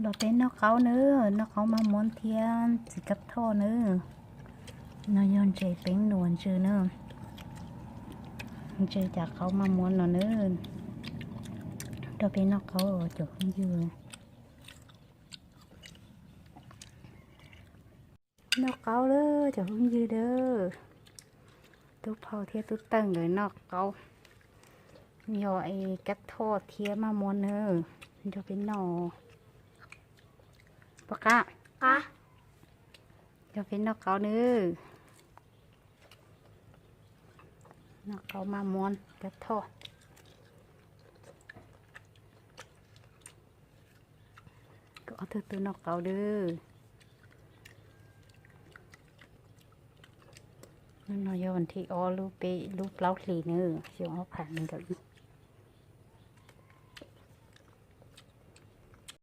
Los peb noj qaub nawb, noj qaub maj muab thiab txiv kab thoj nawb. No yog ntses peeb nuam ntsws nawb. Ntsws cas qaub maj muab no nawb. Rau peb noj qaub cov phooj ywg. Noj qaub lawm cov phooj ywg lawm. Tub Phau thiab Tub Tawj nkawd noj qaub, yog es kab thoj thiab maj muab nawb. Nrog peb noj. Puas qab? Nrog peb noj qaub nawb. Noj qaub maj muab kab thoj. Kuv ob tug tub noj qaub nawb. Hnub no yog vas thib ob lub peb lub plaub hlis nawb, xyoo ob phav nees nkaum ib.